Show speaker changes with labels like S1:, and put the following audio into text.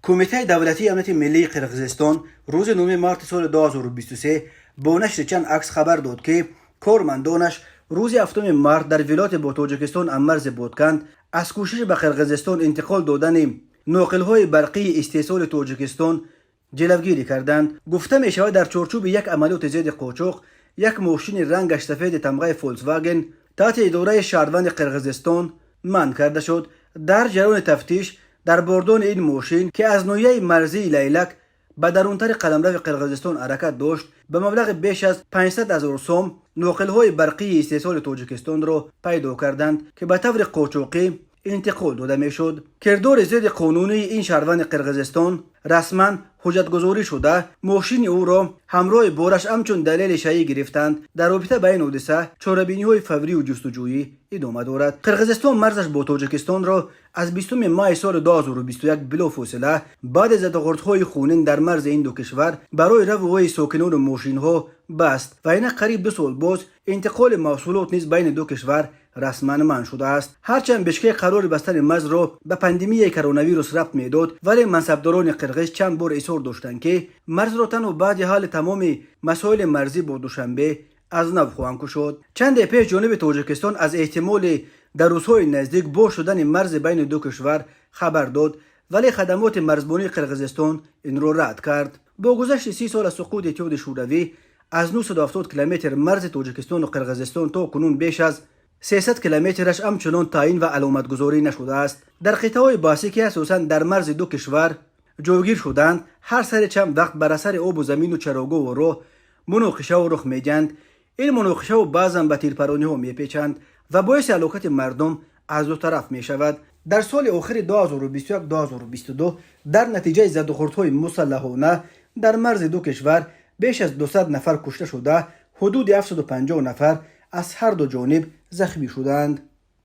S1: Кумитаи давлатии амнияти миллии Қирғизистон рӯзи 9 марти соли 2023 бо нашри чанд акс хабар дод, ки кормандонаш рӯзи 7 март дар вилояти бо Тоҷикистон ҳаммарзи Ботканд аз кӯшиши ба Қирғизистон интиқол додани ноқилҳои барқии истеҳсоли Тоҷикистон ҷилавгирӣ карданд. Гуфта мешавад, дар чорчӯби як амалиёти зидди қочоқ як мошини рангаш сафеди тамғаи «Фольксваген» таҳти идораи шаҳрванди Қирғизистон манъ карда шуд. Дар ҷараёни тафтиш дар бордони ин мошин, ки аз ноҳияи марзии Лайлак ба дарунтари қаламрави Қирғизистон ҳаракат дошт, ба маблағи беш аз 500 ҳазор сом ноқилҳои барқии истеҳсоли Тоҷикистонро пайдо карданд, ки ба таври қочоқӣ интиқол дода мешуд. Кирдори зидди қонунии ин шаҳрванди Қирғизистон расман ҳуҷҷатгузорӣ шуда, мошини ӯро ҳамроҳи бораш ҳамчун далели шайӣ гирифтанд. Дар робита ба ин ҳодиса чорабиниҳои фаврию ҷустуҷӯӣ идома дорад. Қирғизистон марзаш бо Тоҷикистонро аз 20 майи соли 2021 билофосила баъди задухӯрдҳои хунин дар марзи ин ду кишвар барои раву ои сокинону мошинҳо баст ва инак қариб 2 сол боз интиқоли маҳсулот низ байни ду кишвар расман манъ шудааст. Ҳарчанд Бишкек қарори бастани марзро ба пандемияи коронавирус рабт медод, вале мансабдорони қирғиз чанд бор изҳор доштанд, ки марзро танҳо баъди ҳалли тамоми масоили марзӣ бо Душанбе аз нав хоҳанд кушод. Чанде пеш ҷониби Тоҷикистон аз эҳтимоли дар рӯзҳои наздик боз шудани марзи байни ду кишвар хабар дод, вале хадамоти марзбонии Қирғизистон инро рад кард. Бо гузашти 30 сол аз суқути Иттиҳоди Шӯравӣ аз 970 километр марзи Тоҷикистону Қирғизистон то кунун беш аз 300 километраш ҳамчунон таъин ва аломатгузорӣ нашудааст. Дар қитъаҳои баҳсӣ, ки асосан дар марзи ду кишвар ҷойгир шуданд, ҳар сари чанд вақт бар асари обу замину чарогоҳу роҳ муноқишаву рух медиҳанд. Ин муноқишаву баъзан ба тирпарониҳо мепечанд ва боиси ҳалокати мардум аз ду тараф мешавад. Дар соли охири 2021-2022 дар натиҷаи задухӯрдҳои мусаллаҳона дар марзи ду кишвар беш аз 200 нафар кушта шуда, ҳудуди 750 нафар аз ҳар ду ҷониб захмӣ шуданд.